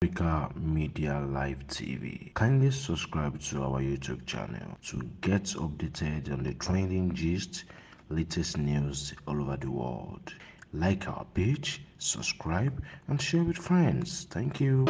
Africa Media Live TV. Kindly subscribe to our YouTube channel to get updated on the trending gist, latest news all over the world. Like our page, subscribe, and share with friends. Thank you.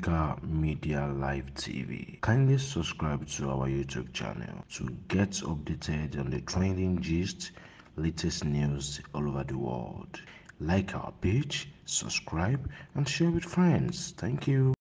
Africa Media Live TV. Kindly subscribe to our YouTube channel to get updated on the trending gist, latest news all over the world. Like our page, subscribe, and share with friends. Thank you.